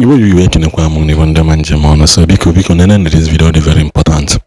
Igbo bụ Igbo, ekenekwa m n'Igbo ndị ma njem ọnụ. So biko, biko, nene this video dị very important.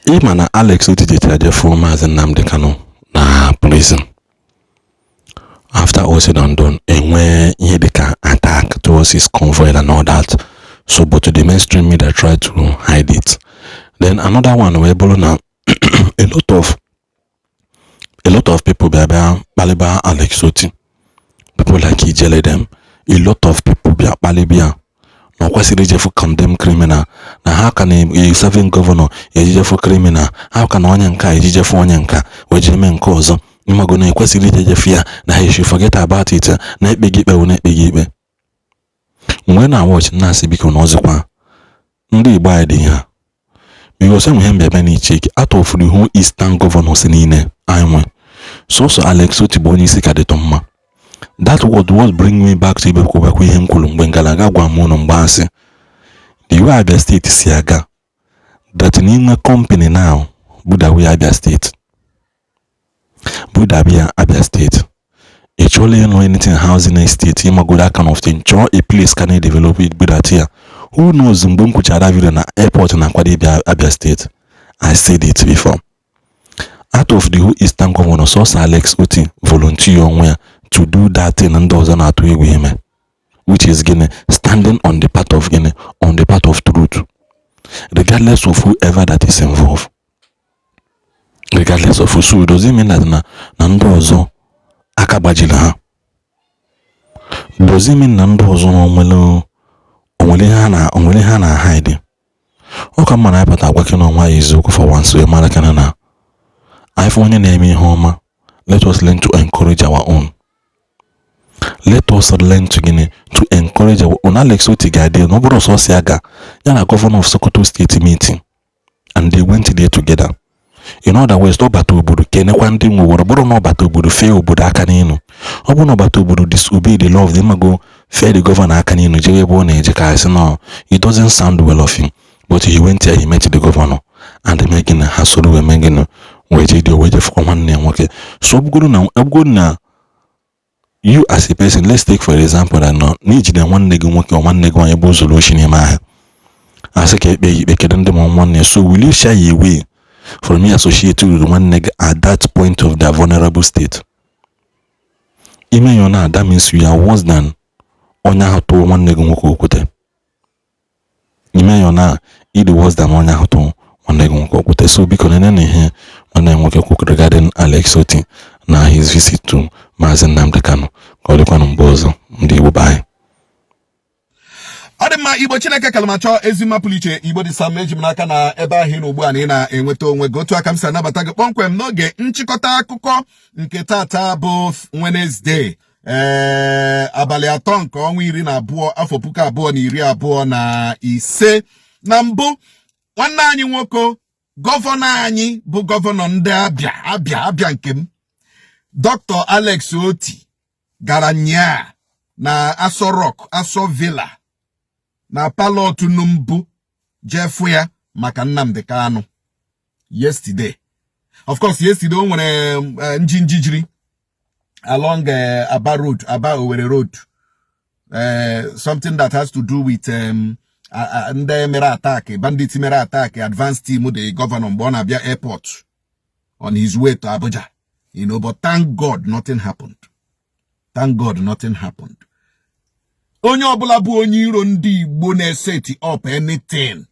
Ịma na Alex Otti jechara je fụọ Maazị Nnamdi Kanu na prison. After all said and done, enwee ihe dịka attack towards his convoy and all that. So, but the mainstream media try to hide it. Then another one wee bụrụ na a lot of people bịa bịa kpalịba Alex Otti, people like Ijele them, a lot of people bịa kpalịbịa na ọ kwesịrị ijefu condemn criminal, na ha ka na serving governor ejijefu criminal, ha ka na onye nka ejijefu onye nka wee jee mee nke ọzọ. Ịmago na ekwesịrị ijejefu ya, na he should forget about it, na ekpe gị ikpe wụ na-ekpe gị ikpe. Mgbe na watch na-asị, biko, na ọzọkwa ndị Igbo anyị dị ha, because enwe ihe mbịabịa na iche out of the whole Eastern governors niile anyị nwe, sọsọ Alex Otti bụ onye isi ka dịtọ mma. That word was bring me back to ibekwubekwa ihe m kwuru mgbe ngalaba gwa m ụnụ mgbe asị the way Abia State si aga, that n'inwe company now budawe Abia State, budabia Abia State. Ị chọọla ịnụ anything housing estate, ịmago, that kind of thing, chọọ a place ka na-develop it, budata ya. Who knows, mgbe m kwuchara video na airport na-akwado ịbịa Abia State. I said it before, out of the whole Eastern governor, sọsọ Alex Otti volunteer onwe ya to do that thing ndị ọzọ na-atụ egwu ime, which is gịnị? Standing on the part of gịnị? On the part of truth, regardless of whoever that is involved, regardless of who. So does it mean that na ndị ọzọ aka gbajiri ha? Does it mean na ndị ọzọ onwere ihe ha na onwere ihe ha na hide? Ọ ka mma na anyị pụta agwa kena onwe anyị eziokwu for once, wee mara kana na anyị fụ onye na-eme ihe ọma. Let us learn to encourage our own. Let us learn to gịnị? To encourage our own. Alex Otti ga-adị na ọ bụrụ sọsọ ya ga ya na governor of Sokoto State meeting, and they went there together. In other words, ọ bata obodo kenekwa ndị nwe obodo. Bụrụ na ọ bata obodo fee obodo aka n'elu, ọ bụrụ na ọ bata obodo disobey the law of the mago, fee the governor aka n'elu, jewe ebe ọ na-eje, ka asị no, it doesn't sound well of him. But he went there, he met the governor and mee gịnị? Ha soro wee mee gịnị? Wee jee dị wee jefụkwa nwanne ya nwoke. So ọ bụgoro na you as a person, let's take for example that nọ n'ijide nwanne gị nwoke ọ nwanne gị nwaanyị bụ ụzọ oshi n'ime ahịa, asị ka ekpe ya ikpe, kedu ndị ma nwanne ya? So will you shy away from me associate with nwanne gị at that point of their vulnerable state? Ime ya na that means you are worse than onye ahụ tụrụ nwanne gị nwoke okwute. Ime ya na ịdị worse than onye ahụ tụrụ nwanne gị nwoke okwute. So biko, nene na ihe nwanne ya nwoke kwuru regarding Alex Otti na his visit to Maazị Nnamdi Kanu. Ka ọ dịkwanụ mgbe ọzọ, ndị Igbo be anyị. Ọ dị mma, Igbo Chineke kalụ ma chọọ ezi mma pụrụ iche. Igbo dị sam, eji m n'aka na ebe ahụ ị nọ ugbu a na ị na-enweta onwe gị otu aka m si anabata gị kpọmkwem n'oge nchịkọta akụkọ nke tata bụ Wednesday, ee, abalị 3 nke ọnwa 12, afọ 2025. Na mbụ, nwanne anyị nwoke, governor anyị bụ governor ndị Abịa, Abịa, Abịa nke m, Dr. Alex Otti, gara nyaa na Aso Rock, Aso Villa, na parlour Tinubu, jefu ya maka Nnamdi Kanu yesterday. Of course, yesterday o nwere njinji jiri along Aba Road, Aba Owerri Road, something that has to do with ndị mere attack, bandit mere attack advance team the governor mgbe ọ na-abịa airport on his way to Abuja. But thank God nothing happened. Thank God nothing happened. Onye ọbụla bụ onye iro ndị Igbo na-eset up anything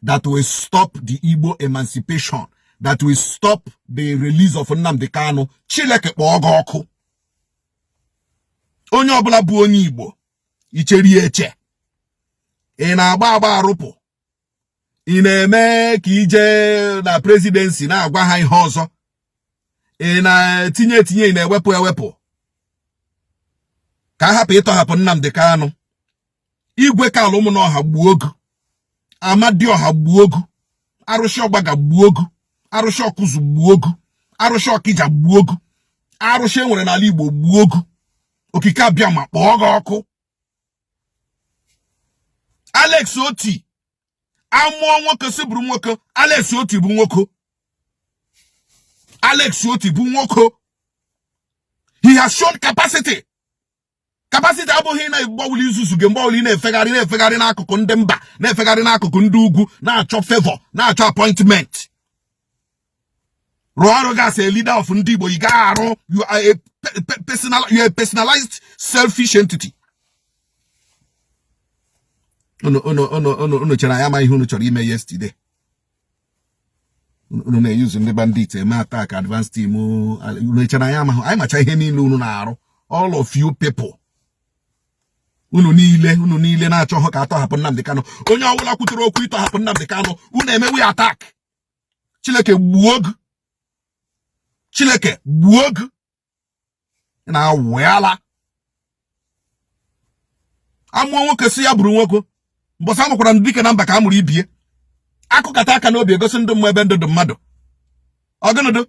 that will stop the Igbo emancipation, that will stop the release of Nnamdi Kanu, Chineke kpọọ gị ọkụ. Onye ọbụla bụ onye Igbo icheri eche, ị na-agba agba arụpụ, ị na-eme ka ije na presidency na-agwa ha ihe ọzọ, ị na-etinye etinye, ị na-ewepụ ewepụ, ka a hapụ ịtọhapụ Nnamdi Kanu, igwe kalụ ụmụnọha gbuo ogu, amadioha gbuo ogu, arụsị ọgbaga gbuo ogu, arụsị ọkụzụ gbuo ogu, arụsị ọkịja gbuo ogu, arụsị e nwere n'ala Igbo gbuo ogu, okike abịa ma kpọọ gị ọkụ. Alex Otti, amụọ nwoke si bụrụ nwoke, Alex Otti bụ nwoke. Alex Otti bụ nwoke. He has shown capacity. Capacity abụghị na mgbawuli izuzu gị, mgbawuli na-efegharị, na-efegharị n'akụkụ ndị mba, na-efegharị n'akụkụ ndị ugwu, na-achọ favor, na-achọ appointment. Rụọ ọrụ gị as a leader of ndị Igbo. Ị gaghị arụ. You are a personalized selfish entity. Unu chere anyị ama ihe unu chọrọ ime yesterday. Unu na-eyuzu ndị bandit eme attack advance team. Unu chere anyị amahụ? Anyị macha ihe niile unu na-arụ, all of you people. Unu niile na-achọghọ ka atọhapụ Nnamdi Kanu. Onye ọbụla kwutere okwu ịtọhapụ Nnamdi Kanu, unu emewe attack. Chineke gbuo gị, Chineke gbuo gị. Na-awụala amụọ nwoke si ya bụrụ nwoke. Mbọsị amụkwara m dike na mba ka a mụrụ ibie. Akụkata aka n'obi egosi ndị mmụọ ebe ndụ dị mmadụ ọgụnụdụ,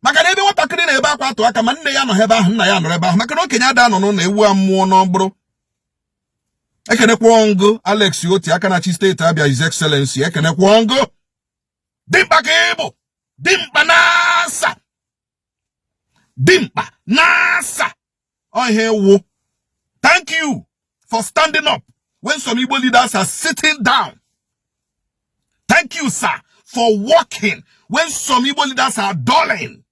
maka na ebe nwatakịrị na-ebe akwa atụ aka, ma nne ya nọ ebe ahụ, nna ya nọrọ ebe ahụ, maka na okenye ada nọ n'ụlọ ewu a mmụọ n'ọgbụrụ. Ekenekwa ngụ Alex Oti, aka na-achị steeti Abia, His Excellency. Ekenekwa ngụ. Dimkpa ka ịbụ, dimkpa na-asa, dimkpa na-asa ọhịa wụ. Thank you for standing up when some Igbo leaders are sitting down. Thank you, sir, for working when some Igbo leaders are dulling.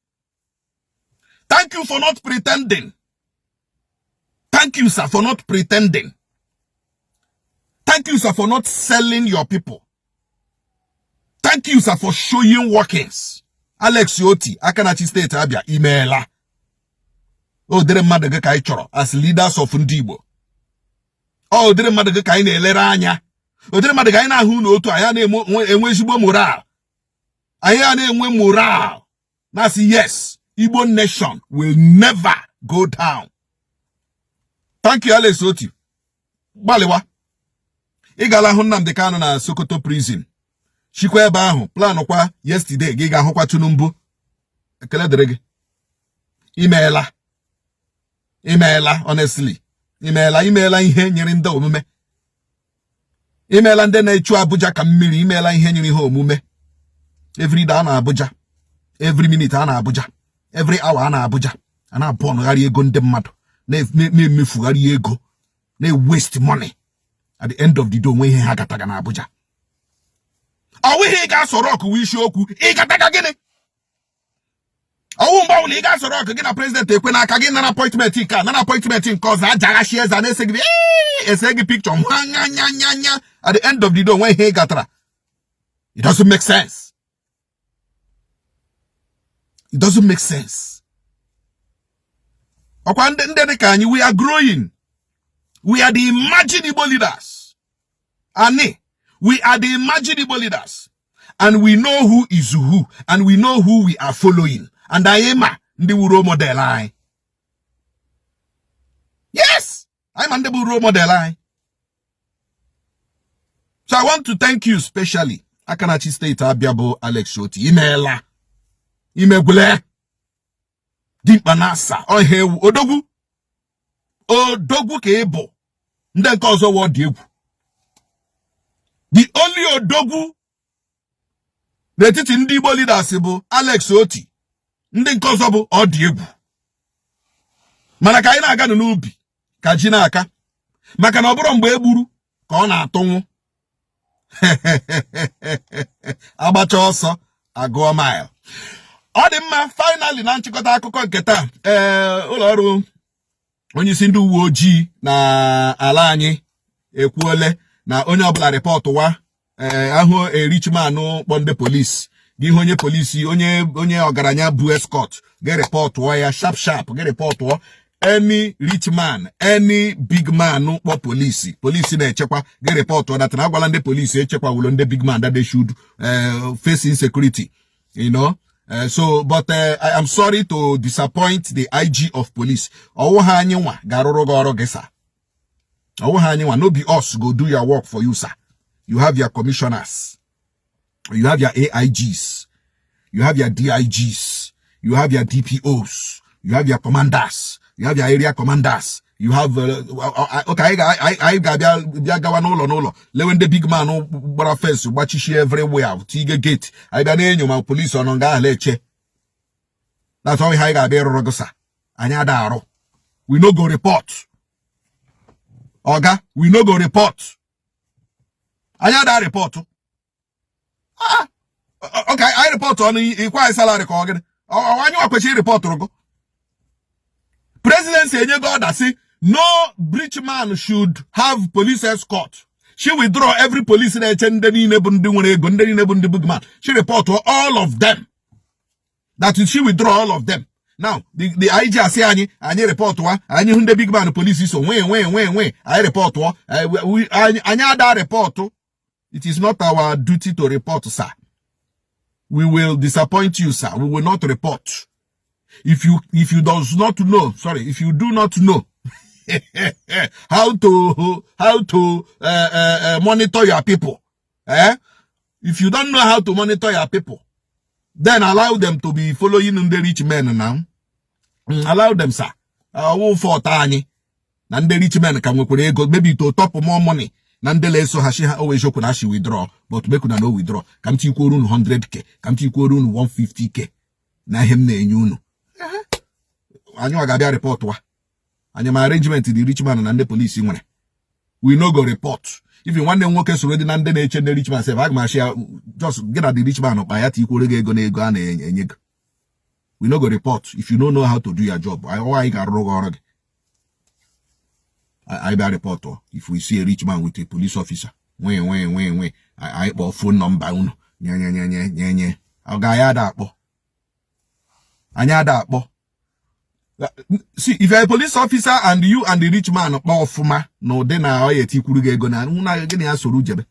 Thank you for not pretending. Thank you, sir, for not pretending. Thank you, sir, for not selling your people. Thank you, sir, for showing workings. Alex Oti, aka na-achị steeti Abia, imeela. O dere mmadụ gị ka anyị chọrọ as leaders of ndị Igbo. Ọ ụdịrị mmadụ gị ka anyị na-elere anya. Ụdịrị mmadụ ka anyị na-ahụ n'otu anyị na-enwe ezigbo moral. Anyị a na-enwe moral na-asị, "Yes, Igbo nation will never go down." Thank you, Alex Oti. Gbalịwa ị gala hụ Nnamdi Kanu na Sokoto prison, chikwa ebe ahụ plan kwa yesterday gị ga-ahụkwa Tinubu. Ekele dịrị gị, imeela, imeela. Honestly, imeela, imeela ihe nyere ndị omume. Imeela ndị na-echu Abuja ka mmiri. Imeela ihe nyere ihe omume. Every day a na Abuja, every minute a na Abuja, every hour a na Abuja, a na-abọnụgharị ego ndị mmadụ, na-emefugharị ego, na-waste money. At the end of the day, onwe ihe ha gataga na Abuja. Ọ wụghị ị ga-asọrọ ọkụ wụ isiokwu. Ị gataga gịnị? Ọwụ mgbe ọbụla ị ga-asọrọ ọkụ gị na president ekwe n'aka gị, nara appointment nke a, nara appointment nke ọzọ, ajaghachi eze a na-ese gị, ese gị picture nwa anya anya anya anya. At the end of the day, onwe ihe ị gatara. It doesn't make sense. It doesn't make sense. Ọkwa ndị dị ka anyị, we are growing. We are the emerging Igbo leaders. Ani, we are the emerging Igbo leaders, and we know who is who, and we know who we are following, and anyị ma ndị wu role model anyị. Yes, anyị ma ndị bụ role model anyị. So I want to thank you specially, aka na-achị steeti Abia bụ Alex Oti. Imeela, imegwule, dimkpa na-asa ọhịa ewu. Odogwu, odogwu ka ị bụ. Ndị nke ọzọ wụ dị egwu. The only odogwu n'etiti ndị Igbo leaders bụ Alex Oti. Ndị nke ọzọ bụ ọ dị egwu. Mana ka anyị na-aga n'ubi ka ji na-aka, maka na ọ bụrụ mgbe e gburu ka ọ na-atụnwụ, agbacha ọsọ agụọ mile. Ọ dị mma. Finally, na nchịkọta akụkọ nke taa, ee, ụlọ ọrụ onyeisi ndị uwe ojii na ala anyị ekwuole na onye ọbụla reportụwa, ee, ahụ a rich man kpọ ndị polisi gị, ihe onye polisi, onye ọgaranya bụ escort gị, reportụọ ya sharp sharp. Gị reportụọ any rich man, any big man kpọ polisi, polisi na-echekwa gị, reportụọ that. Na agwala ndị polisi echekwawulo ndị big man that they should face insecurity. So but I am sorry to disappoint the IG of police. Ọwụ ha anyị nwa ga-arụrụ gị ọrụ gị, sir. Ọwụ ha anyị nwa. No be us go do your work for you, sir. You have your commissioners, you have your AIGs, you have your DIGs, you have your DPOs, you have your commanders, you have your area commanders, you have okay. Anyị ga-abịa bịa gawa n'ụlọ n'ụlọ lewe ndị big man gbara fence, gbachichie everywhere, tige gate. Anyị bịa na-enyo ma polisi ọ nọ nga ahụ eche. That's all. Ihe anyị ga-abịa ịrụrụ gị, sir, anyị ada arụ. We no go report. Oga, we no go report. Anyị ada report. Ah, okay, anyị report ọnụ ikwe anyị salary ka ọ gịnị? Anyị nwa kwesịrị reportụrụ gụ. Presidency enyego order si no rich man should have police escort. She withdraw every police na-eche ndị niile bụ ndị nwere ego, ndị niile bụ ndị big man. She report all of them. That is, she withdraw all of them. Now, the IG asị anyị, anyị reportụwa, anyị hụ ndị big man police so nwee nwee nwee nwee, anyị reportụọ, anyị ada report. It is not our duty to report, sir. We will disappoint you, sir. We will not report. If you does not know, sorry, if you do not know how to monitor your people, eh? If you don't know how to monitor your people, then allow them to be following the rich men now. Allow them, sir. Ọwụ fault anyị na ndị rich men ka nwekwara ego, maybe to top more money na ndị na-eso ha shi ha o eziokwu na shi withdraw, but make una no withdraw. Ka m tikwuoro unu 100K, ka m tikwuoro unu 150K na ihe m na-enye unu. Anyị ọ ga-abịa report wa anyị ma arrangement dị rich man na ndị polisi nwere. We no go report. Even nwanne m nwoke soro dị na ndị na-eche ndị rich man sef, aga m achị ya just gị na the rich man kpa ya tikwuoro gị ego na ego a na-enye gị. We no go report. If you no know how to do your job, anyị ga-arụrụ gị ọrụ gị. Anyị bịa report, if we see a rich man with a police officer nwee nwee nwee nwee, anyị kpọọ phone number unu nye nye nye nye nye nye. Ọ ga ya ada akpọ anyị ada akpọ. See, if you're a police officer and you and the rich man kpọọ ọfụma na ụdị na ọ ya etikwuru gị ego na na gị na ya soro jebe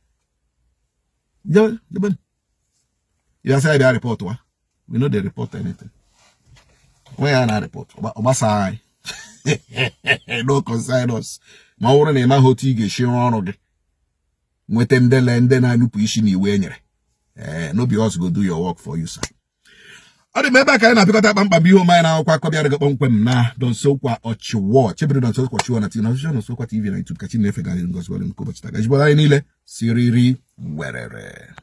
jebe jebe ya sị bịa report wa, we no dey report anything. Onwe ya na report ọ gbasara anyị, no concern us. Ma ọ bụrụ na ị maghị otu ị ga-esi rụọ ọrụ gị, nweta ndị le ndị na-anụpụ isi n'iwu e nyere, ee, no be us go do your work for you, sir. Ọ dị m ebe a ka anyị na-apịkọta kpamkpam ihe ome anyị na akwụkwọ akọ bịara gị kpọmkwem na Donsokwa Ọchịwọ chebere Donsokwa Ọchịwọ na TV na ọchịchọ Donsokwa TV na YouTube. Ka Chineke gari ngozi gwara nke ụbọchị taa gajibọrọ anyị niile siriri werere.